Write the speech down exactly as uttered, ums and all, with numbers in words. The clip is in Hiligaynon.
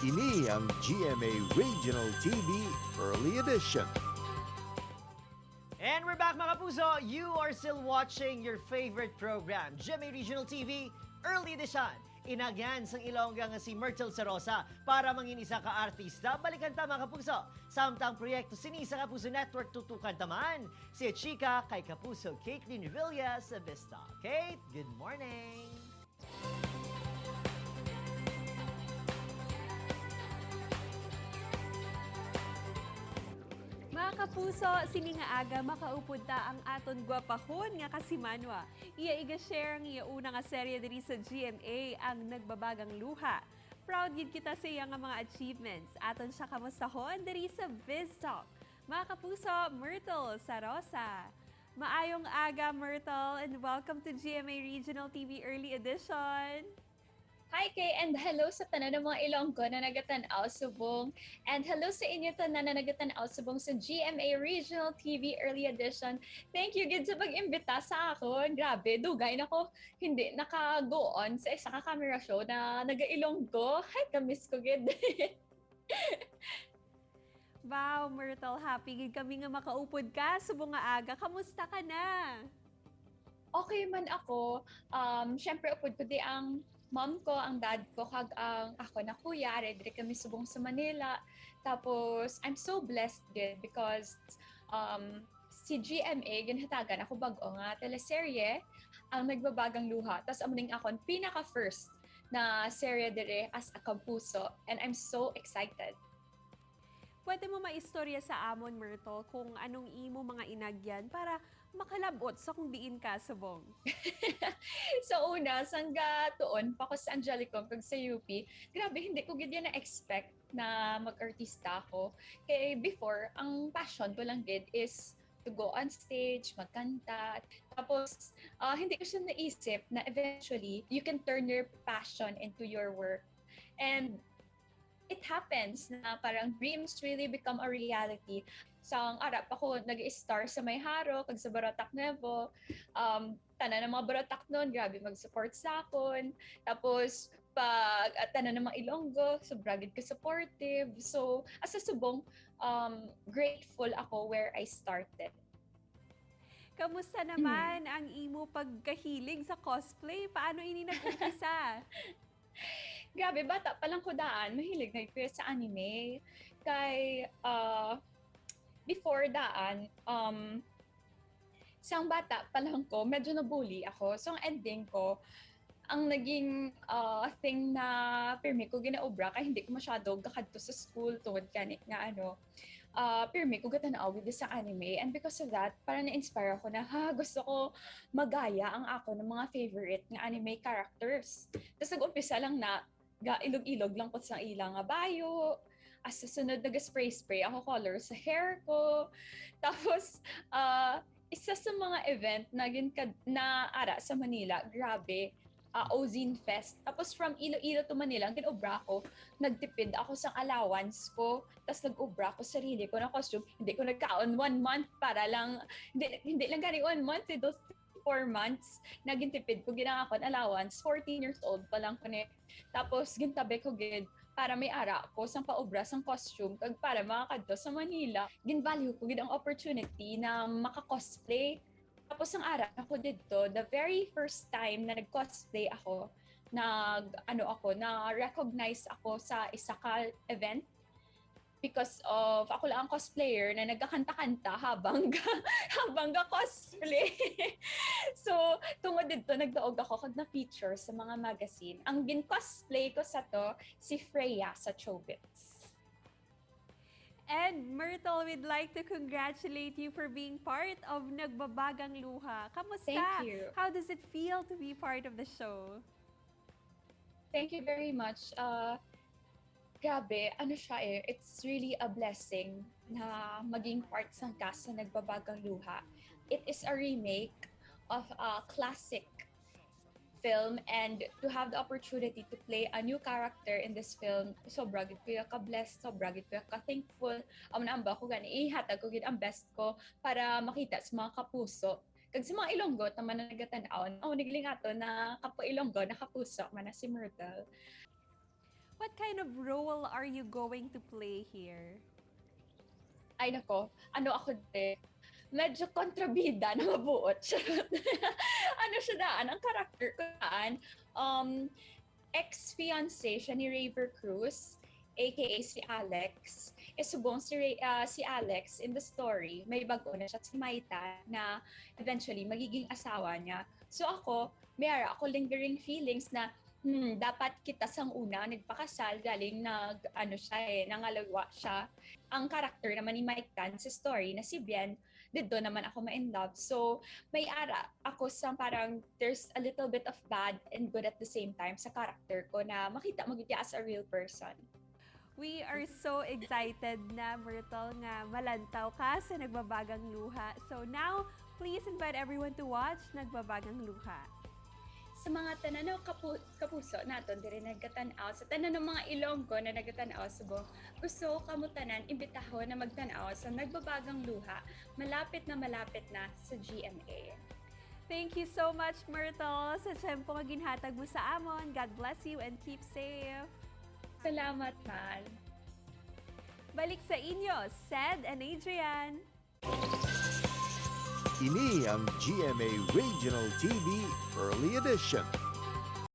Ini ang G M A Regional T V Early Edition. And we're back, mga kapuso. You are still watching your favorite program, G M A Regional T V Early Edition. Inagyan sang Ilongga nga si Myrtle Sarosa para mangin isa ka artista. Balikan ta, mga kapuso. Samtang proyekto sini sa Kapuso Network, tutukan taman si Chika kay Kapuso Caitlin Revilla sa Vista. Kate, good morning! Mga kapuso, sini nga aga makaupod ta ang aton gwapahon nga kasimanwa. Iya iga-share ang iya una nga serye diri sa G M A, ang Nagbabagang Luha. Proud gid kita sa iya nga mga achievements. Aton siya kamustahon diri sa Biz Talk. Mga kapuso, Myrtle Sarosa. Maayong aga, Myrtle, and welcome to G M A Regional T V Early Edition. Hi, Kay, and hello sa tanan ng mga Ilonggo na nagatan-aw subong. And hello sa inyo tanan na nagatan-aw subong sa G M A Regional T V Early Edition. Thank you gid sa pag-imbita sa akon. Grabe, dugay na ko hindi naka-go on sa isa ka camera show na naga-Ilonggo. Hay, kamiss ko gid. Wow, Myrtle, happy gid kami nga makaupod ka subong nga aga. Kamusta ka na? Okay man ako. Um, syempre, upod ko di ang mom ko, ang dad ko, kag ang ako na kuya, ari diri kami subong sa Manila. Tapos, I'm so blessed gid because um, si G M A, ginhatagan ako bag-o nga teleserye, ang Nagbabagang Luha. Tapos, amo ning akon pinaka-first na serye diri as a Kapuso. And I'm so excited. Pwede mo maistorya sa amon, Myrtle, kung anong imo mga inagyan para makalabot sa kung diin ka subong? Sa una, sangga tuon pa ko sa Angelicum kag sa U P, grabe, hindi ko gid yan na-expect na mag-artista ako. Kay before, ang passion ko lang gid is to go on stage, magkanta. Tapos, ah, hindi ko siya naisip na eventually, you can turn your passion into your work. And it happens na parang dreams really become a reality. Sang ara pa ko nag-star sa May Haro kag sa Baratak Nuevo, um, tanan ng mga Barataknon, grabe mag-support sa akon. Tapos, pag at tanan ng mga Ilonggo, sobra gid ka supportive. So, asa subong, um, grateful ako where I started. Kamusta naman ang imo pagkahilig sa cosplay? Paano ini nag-umpisa? Grabe, bata pa lang ko daan, mahilig na ko sa anime. Kay, uh, before daan, um, sang bata pa lang ko, medyo nabully ako. So, ang ending ko, ang naging uh, thing na pirmi ko ginaobra, kay hindi ko masyado gakadto sa school tungod kani nga ano, uh, pirmi ko gatanaw with sa anime. And because of that, parang na-inspire ako na, ha, gusto ko magaya ang ako ng mga favorite nga anime characters. Tapos nag-umpisa lang na, ga-ilog-ilog lang ko sa ila nga bayo. As sa sunod, nag-spray-spray ako color sa hair ko. Tapos, uh, isa sa mga event na, na ara sa Manila, grabe, uh, Ozine Fest. Tapos from Iloilo to Manila, ang ginobra ko, nagtipid ako sa allowance ko. Tapos nag-obra ko sarili ko na costume. Hindi ko nagkaon one month para lang, hindi, hindi lang gani one month, eh, those four months, nagintipid ko gid ang akon allowance. Fourteen years old pa lang ko ni. Tapos gintabi ko gid para may ara ko sang paobra sang costume kag para makakadto sa Manila. Ginvalue ko gid ang opportunity na maka-cosplay. Tapos ang ara ko didto, the very first time na nag-cosplay ako, nag ano ako, na-recognize ako sa isa ka event because of ako lang ang cosplayer na nagkakanta-kanta habang habang ga cosplay. So, tungod didto nagdaog ako kag na-feature sa mga magazine. Ang gin-cosplay ko sa to si Freya sa Chobits. And Myrtle, we'd like to congratulate you for being part of Nagbabagang Luha. Kamusta? Thank you. How does it feel to be part of the show? Thank you very much. Uh, grabe, ano siya eh, it's really a blessing na maging part sang cast sa Nagbabagang Luha. It is a remake of a classic film, and to have the opportunity to play a new character in this film, sobra gid ko ka-blessed, sobra gid ko ka-thankful. Amo na ang ba ko gani, ihatag ko gid ang best ko para makita sa mga kapuso. Kag sa mga Ilonggo, tama na nagatan-aw, oh, naglingato na kapo Ilonggo, na kapuso, man na si Myrtle. What kind of role are you going to play here? Ay nako, ano ako din? Medyo kontrabida na mabuot. Ano siya daan? Ang character ko daan, um, ex-fiancé siya ni Raver Cruz, A K A si Alex. E subong si, Ray, ah, si Alex in the story, may bago na siya si Maita na eventually magiging asawa niya. So ako, may ara ako lingering feelings na hmm, dapat kita sang una nagpakasal, galing nag, ano siya eh, nangalawa siya. Ang character naman ni Mike Tan sa story na si Bien, didto naman ako ma-in love. So, may ara ako sa parang there's a little bit of bad and good at the same time sa character ko na makita mo gyud as a real person. We are so excited na, Myrtle, nga malantaw ka sa Nagbabagang Luha. So now, please invite everyone to watch Nagbabagang Luha. Sa mga tanan nga kapu- kapuso naton diri nagkatan-aw, sa tanan ng mga Ilonggo na nagatan-aw subong, gusto ko kamo tanan imbitahon na magtan-aw sa Nagbabagang Luha, malapit na malapit na sa G M A. Thank you so much, Myrtle, sa tiyempo nga ginhatag mo sa amon. God bless you and keep safe. Salamat, Mal. Balik sa inyo, Sed and Adrian. Ini ang G M A Regional T V Early Edition.